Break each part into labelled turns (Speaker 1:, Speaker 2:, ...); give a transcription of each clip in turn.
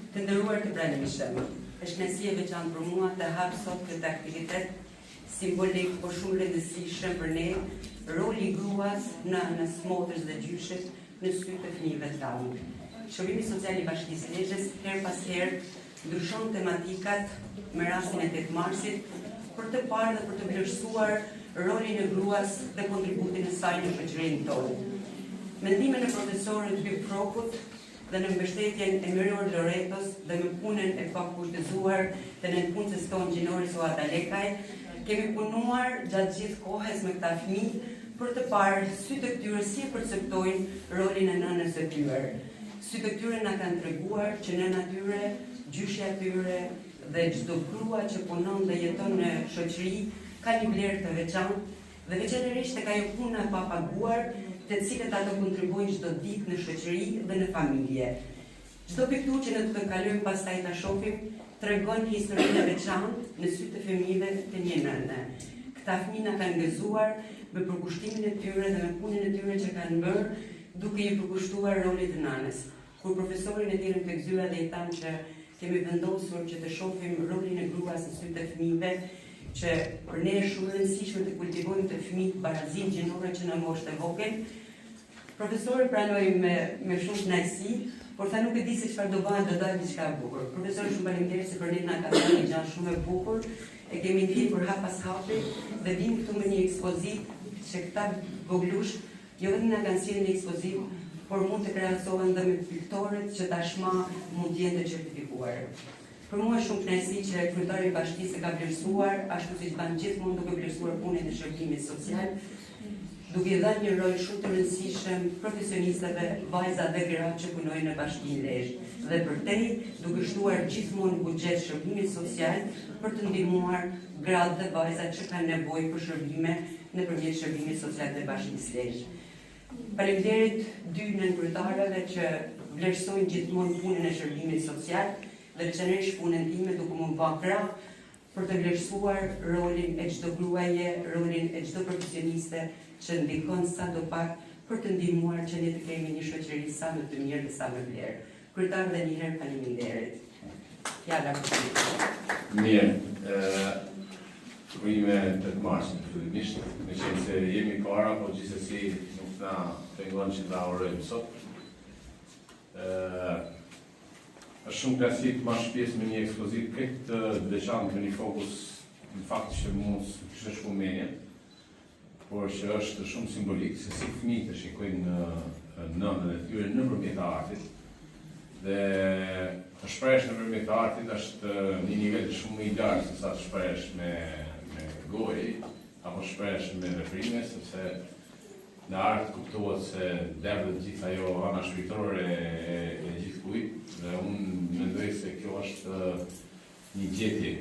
Speaker 1: Të nderuar të pranishëm, është kënaqësi e veçantë për mua të hap sot këtë aktivitet simbolik, por shumë i rëndësishëm për ne, roli i gruas, nënës, motrës dhe gjyshes në sy të fëmijëve tanë. Shërbimi Social i Bashkisë Lezhës herë pas herë ndryshon tematikat me rastin e 8 marsit për të parë dhe për të vlerësuar rolin e gruas dhe kontributin e saj në shoqërinë tonë. Me ndihmën e profesorit Hyp Frrokut dhe në mbështetjen e Miror Loretos dhe me punën e pakushtëzuar të nëpunëses tonë gjinore Suada Lekaj, kemi punuar gjatë gjithë kohës me këta fëmijë për të parë sytë e këtyre si e perceptojnë rolin e nënës së tyre. Sytë e këtyre na kanë treguar që nëna e tyre, gjyshja e tyre dhe çdo grua që punon dhe jeton në shoqëri ka një vlerë të veçantë dhe veçanërisht tek ajo puna e papaguar, të cilët ato kontribuojnë çdo ditë në shoqëri dhe në familje. Çdo pikturë që ne do të kalojmë pastaj ta shohim, tregon historinë e veçantë në sy të fëmijëve të një nëne. Këta fëmijë na kanë gëzuar me përkushtimin e tyre dhe me punën e tyre që kanë bërë duke iu përkushtuar rolit të nënës. Kur profesorin e thirrëm tek zyra dhe i thamë që kemi vendosur që të shohim rolin e gruas në sy të fëmijëve, që për ne është shumë e rëndësishme të kultivojmë te fëmijët barazinë gjinore që në moshë të vogël, profesori pranoi me me shumë kënaqësi, por tha nuk e di se çfarë do bëhet, do dalë diçka e bukur. Profesor, shumë faleminderit se për ne na ka dhënë një gjë shumë e bukur, e kemi ndjekur hap pas hapi dhe vijmë këtu me një ekspozitë që këta vogëlush Jo vetëm na kanë sjellë një ekspozitë, por mund të krahasohen dhe me piktorët që tashmë mund të jenë të certifikuar. Për mua është shumë kënaqësi që kryetari i bashkisë e ka vlerësuar, ashtu siç bën gjithmonë duke vlerësuar punën e shërbimit social, duke i dhënë një rol shumë të rëndësishëm profesionistëve, vajza dhe gra që punojnë në Bashkinë Lezhë dhe përtej, duke shtuar gjithmonë buxhet shërbimit social për të ndihmuar gratë dhe vajzat që kanë nevojë për shërbime nëpërmjet Shërbimit Social të Bashkisë Lezhë. Faleminderit dy nënkryetarëve që vlerësojnë gjithmonë punën e Shërbimit Social dhe veçanërisht punën time duke më ba krah për të vlerësuar rolin e çdo gruaje, rolin e çdo profesioniste që ndikon sado pak për të ndihmuar që ne të kemi një shoqëri sa më të mirë dhe sa më vlerë. Kryetar dhe një herë faleminderit. Fjala për ty.
Speaker 2: Mirë, urime 8 marsin fillimisht, meqenëse jemi para, po gjithsesi nuk na pengon që ta urojmë sot. Është shumë kënaqësi të marrësh pjesë me një ekspozitë krejt të veçantë me një fokus në fakt që mu s'më kishte shku menja. por që është shumë simbolik se si fëmijët e shikojnë nënën e tyre nëpërmjet artit dhe të shprehesh nëpërmjet artit është një nivel shumë më i lartë se sa të shprehesh me me gojë apo shprehesh me veprime sepse në art kuptohet se derdhet gjithë ajo ana shpirtërore e, e gjithkujt dhe unë mendoj se kjo është një gjetje,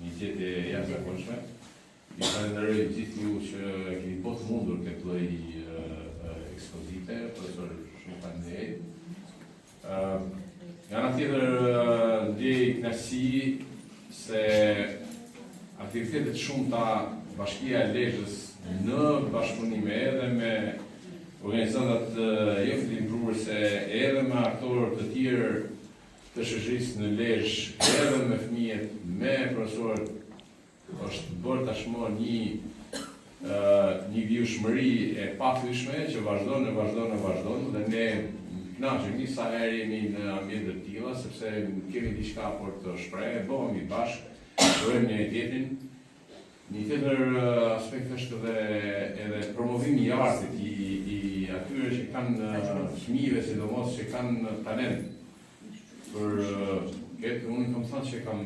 Speaker 2: një gjetje e jashtëzakonshme. Ju falenderoj gjithë ju që e keni bërë të mundur këtë lloj ekspozite, profesor shumë faleminderit. Nga ana tjetër ndjej kënaqësi se aktivitetet e shumta Bashkia e Lezhës në bashkëpunim edhe me organizatat jo fitimprurëse, edhe me aktorë të tjerë të shoqërisë në Lezhë, edhe me fëmijët, me profesorët Është bërë tashmë një një vijueshmëri e pathyeshme që vazhdon e vazhdon e vazhdon dhe ne kënaqemi sa herë jemi në ambiente të tilla sepse kemi diçka për të shprehë, bëhemi bashkë. adhurojmë njëri tjetrin. Një tjetër aspekt është edhe edhe promovimi i artit i i atyre që kanë fëmijëve sidomos që kanë talent për këtë unë kam thënë që kam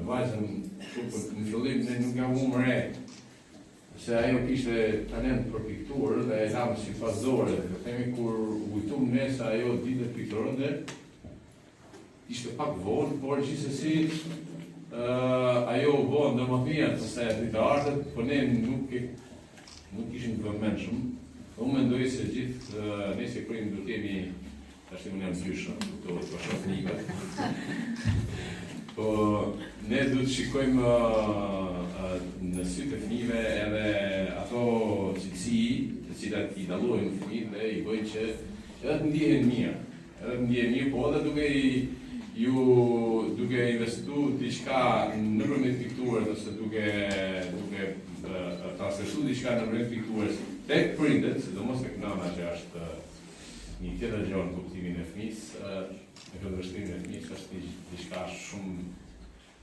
Speaker 2: vajzën kështu për në fillim ne nuk ia vumë re se ajo kishte talent për pikturë dhe e lamë si pas dore, dhe themi kur u kujtum ne se ajo dinte të pikturonte, Ishte pak vonë, por gjithsesi uh, ajo u bë ndër më të mirat pastaj aty të artet, po ne nuk e nuk ishim të vëmendshëm. Unë mendoj se gjithë uh, ne si prind duhet jemi tash unë jam gjysh, kuptohet, po shoh nipat. Po ne duhet të shikojmë uh, uh, në sytë e fëmijëve edhe ato cilësi të cilat i dallojnë fëmijët dhe i bëjnë që edhe të ndihen mirë. Edhe të ndihen mirë, po edhe duke i ju duke investu diçka nëpërmjet pikturës ose duke duke transmetu diçka nëpërmjet pikturës tek prindët, sidomos tek nëna që është një tjetër gjë në kuptimin e fëmijës, në këndvështrimin e fëmijës është një diçka shumë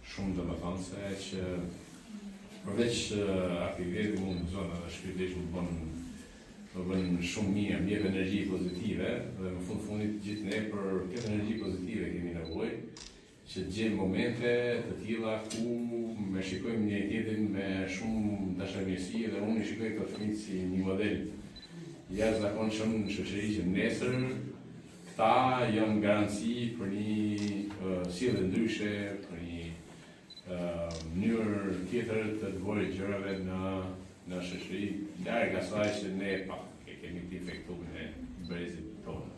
Speaker 2: shumë domethënëse që përveç aktivitetit mu më gëzon edhe shpirtërisht më bën më bën shumë mirë, më jep energji pozitive dhe në fund fundit gjithë ne për këtë energji pozitive kemi nevojë që të gjejmë momente të tilla ku me shikojmë njëri tjetrin me shumë dashamirësi dhe unë i shikoj këto fëmijë si një model jashtëzakonshëm në shoqëri që nesër këta janë garanci për një uh, sjellje ndryshe, për një mënyrë tjetër të të bërit gjërave në në shoqëri, larg asaj që ne pak e kemi të infektuar në brezit tonë.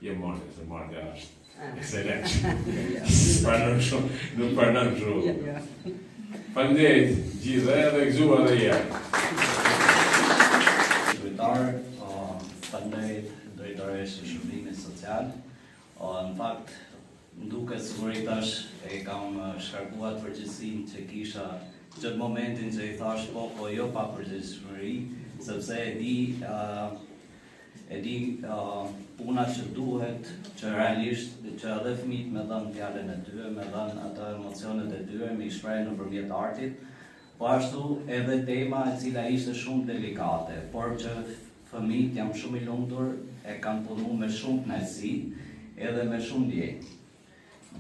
Speaker 2: Jo Martja, se Martja është ekselent. S'pranon shumë, nuk pranon shumë. Jo, jo. Faleminderit gjithëve dhe gëzuar edhe një herë.
Speaker 3: Kryetar, faleminderit drejtoreshë së shërbimit social. Në fakt, Më duket sikur i tash e kam shkarkuar përgjegjësinë që kisha që në momentin që i thash po, po jo pa përgjegjshmëri, sepse e di uh, e di uh, puna që duhet që realisht që edhe fëmijët me dhënë fjalën e tyre, me dhënë ato emocionet e tyre, me i shpreh nëpërmjet artit, po ashtu edhe tema e cila ishte shumë delikate, por që Fëmijët jam shumë i lumtur e kanë punu me shumë kënaqësi edhe me shumë ndjenjë.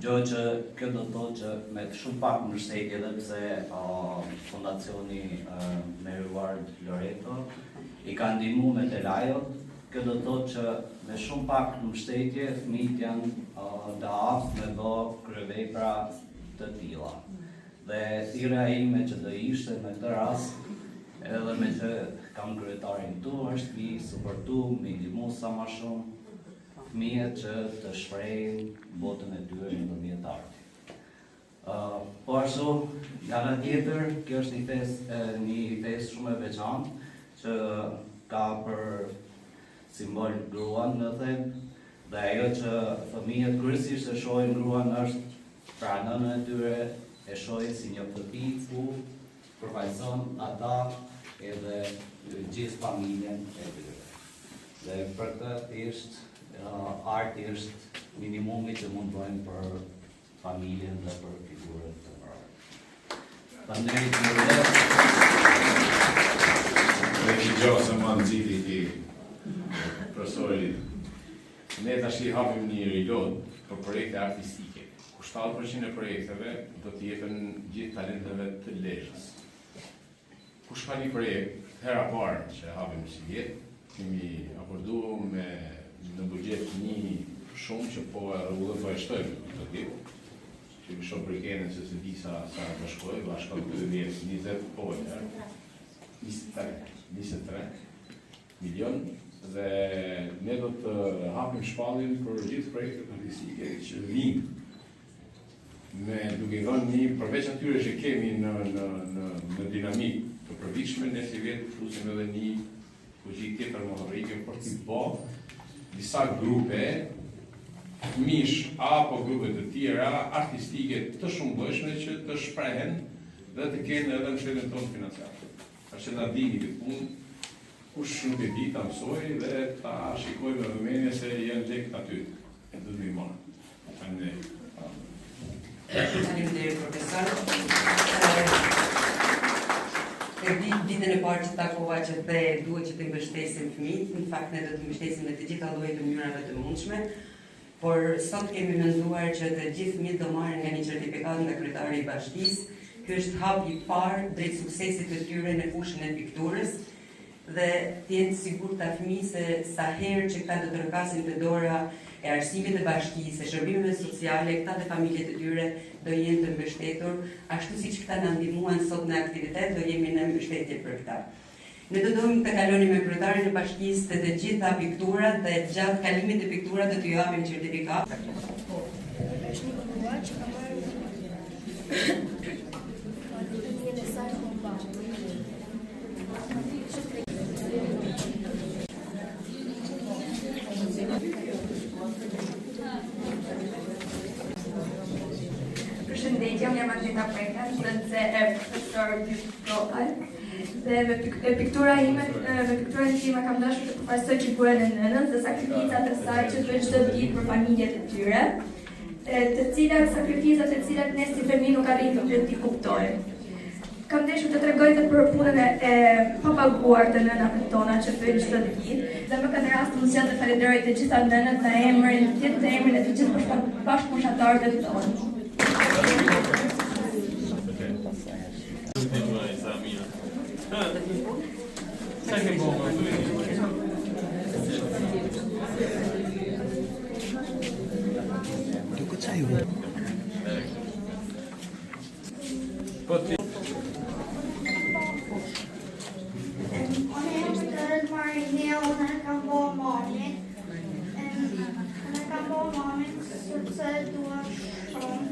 Speaker 3: Gjë që kjo do të thotë që me shumë pak mbështetje edhe pse uh, fondacioni uh, Mary Ward Loreto i ka ndihmu me telajot, kjo do të thotë që me shumë pak mbështetje fëmijët janë uh, të aftë me bë kryevepra të tilla. Dhe thirrja ime që do ishte me këtë rast, edhe me që kam kryetarin këtu, është mi suportu, mi ndihmu sa ma shumë fëmijët që të shprehin botën e tyre nëpërmjet artit. Uh, po ashtu, nga ana tjetër, kjo është një festë, një festë shumë e veçantë që ka për simbol gruan në thelb dhe ajo që fëmijët kryesisht e shohin gruan është Pra nënën e tyre e shohin si një shtëpi ku përfaqëson ata edhe gjithë familjen e tyre. Dhe për këtë thjesht arti është minimumi që mund të bëjmë për familjen dhe për figurën femërore. Faleminderit
Speaker 2: juve. Dhe një gjë se ma nxiti ti profesori. Ne tash i hapim një reload për projekte artistike, ku 70% e projekteve do t'i jepen gjithë talenteve të Lezhës. Kush ka një projekt, hera parë që e hapim sivjet, kemi akordu me në buxhet një shumë që po e rregullojmë, po e shtojmë këtë vit, që mi shoh Brikenin se se di sa sa do shkojë, va shkon 30, 20, po e 23, 23 milion dhe ne do të hapim shpalljen për gjithë projektet artistike që vijnë me duke i dhënë një përveç atyre që kemi në në në në dinamikë të përvitshme ne sivjet fusim edhe një fuqi tjetër motorike për t'i bë disa grupe fëmijësh apo grupe të tjera artistike të shumëllojshme që të shprehen dhe të kenë edhe mbështetjen tonë financiare. Tash që ta dini këtë punë, kush nuk e di ta mësojë dhe ta shikojë me vëmendje se janë lekët aty, e duhet me i marrë. Faleminderit.
Speaker 1: Faleminderit profesor. parë që takova që the duhet që të mbështesim fëmijët, në fakt ne do të mbështesim me të gjitha llojet e mënyrave të mundshme, por sot kemi menduar që të gjithë fëmijët do marrin nga një certifikatë nga kryetari i bashkisë. Ky është hapi i parë drejt suksesit të tyre në fushën e pikturës dhe të jenë të sigurt këta fëmijë se sa herë që këta do të trokasin te dora e arsimit të bashkisë, e shërbimeve sociale, këta dhe familjet e tyre do jenë të mbështetur, ashtu siç këta na ndihmuan sot në aktivitet, do jemi në mbështetje për këta. Ne do donim të kalonim me kryetarin e bashkisë te të gjitha pikturat dhe gjatë kalimit të pikturave do t'ju japim certifikatë.
Speaker 4: Po, është një grua që ka marrë fëmijën e saj po
Speaker 5: Përshëndetje, unë jam Atleta Preka, nxënëse e profesor Gjysh Dhe me piktura ime, me pikturën time kam dashur të përfaqësoj figurën e nënës dhe sakrificat e saj që bëjnë çdo ditë për familjet e tyre, të cilat sakrificat të cilat ne si fëmijë nuk arrijmë të t'i kuptojmë. Kam dashur të tregoj dhe për punën e, e papaguar të nënave tona që bëjnë çdo ditë. Dhe me këtë rast unë zgjedh të falenderoj të gjitha nënat në emrin, tim të emrin e të gjithë bashkëmoshatarëve tonë.
Speaker 2: Po ti.
Speaker 4: Unë jam Dorën Marinea, unë e kam bo mamin. Unë e kam bo mamin sepse e dua shumë.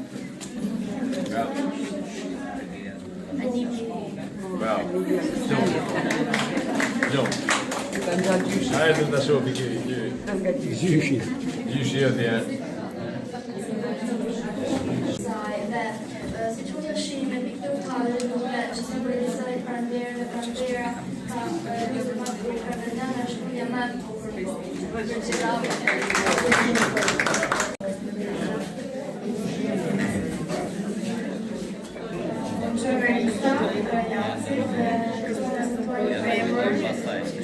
Speaker 2: Bravo. Jo. Hajde ta shoh pikë. Gjyshi. Gjyshi jot ja.
Speaker 4: Saj dhe siç mund të shihni me pikturë ka dhe lule që simbolizojnë pranverën dhe pranvera ka lule më të bukura dhe nëna është lulja më e bukur në botë. Për
Speaker 5: Unë quhem Erisa Rajaci dhe këtu prezantoj një femër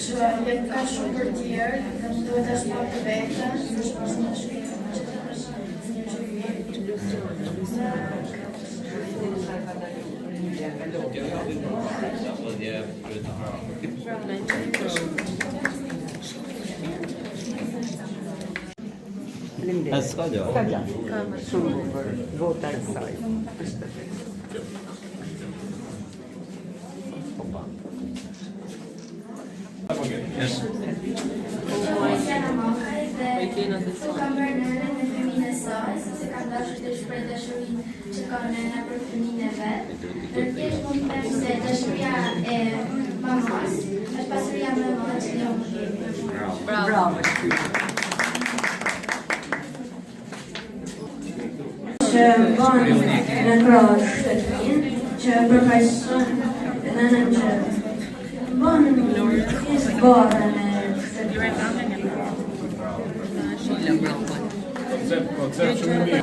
Speaker 5: që jep kaq shumë për tjerë dhe mundohet aspak për veten, se shpresën e shpirtin që të është një gjë e mirë.
Speaker 1: Faleminderit.
Speaker 3: S'ka gjë.
Speaker 1: S'ka gjë. Shumë bukur. Bota e saj. Është e
Speaker 4: Jana Makaj dhe këtu kam bërë nënën me fëmijën e saj, sepse kam dashur të shpreh dashurinë që ka nëna për fëmijën e vet. Dhe thjesht mund të them se dashuria e mamas është pasuria më e madhe që ne mund të kemi.
Speaker 1: Bravo.
Speaker 5: Që mban në krah shtëpinë, që përfaqëson nënën që mban thjesht barrën e shtëpisë.
Speaker 2: Koncept, koncept shumë i mirë.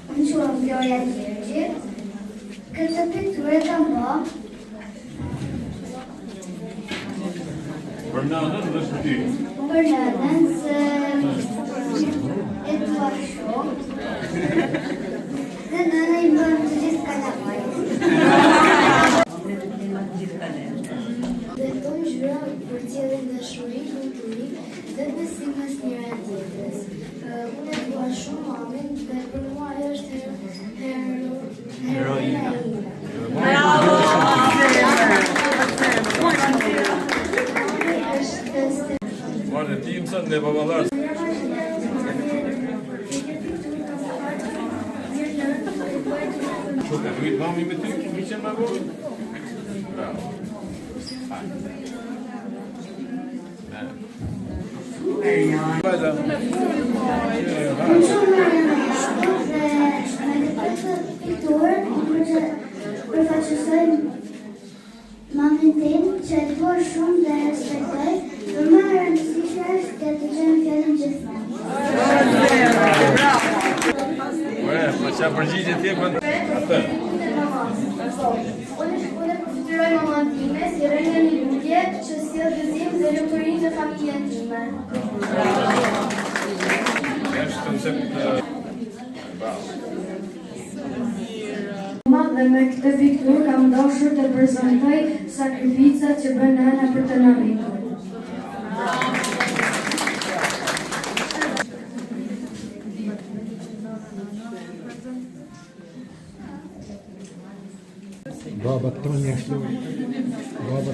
Speaker 4: Unë quhem Gloria Gjergji. Këtë pikturë e kam bë
Speaker 2: Për nënën dhe për ty.
Speaker 4: për nënën se e dua shumë. Dhe nëna i bën të gjithë kalamajt. Dhe këto ngjyra përcjellin dashuri, lumturi dhe besim mes njëra tjetrës. Unë e dua shumë mamin dhe për mua ajo është her heroina ime.
Speaker 1: Bravo!
Speaker 4: Mami është
Speaker 2: Marrë ti mëson dhe baballar. Shumë ka rrit mami me ty, mi qenë më vogël. Bravo. Vajza.
Speaker 4: Unë quhem Mariana Ashtu dhe me këtë pikturë unë që përfaqësoj mamin tim që e dua shumë dhe e respektoj, por më e rëndësishme është të dëgjojmë fjalën gjithmonë.
Speaker 2: Ue, po çfarë përgjigje ti bën? Atë.
Speaker 4: mamasë. Unë unë e përfytyroj mamën time si rrënjë një lulje që sjell gëzim dhe lumturi në familjen time.
Speaker 2: Është koncept Bravo.
Speaker 6: Ma dhe me këtë pikturë kam dashur të prezantoj sakrificat që bën nëna për të na rritur.
Speaker 7: Baba Tonya Flori. Baba.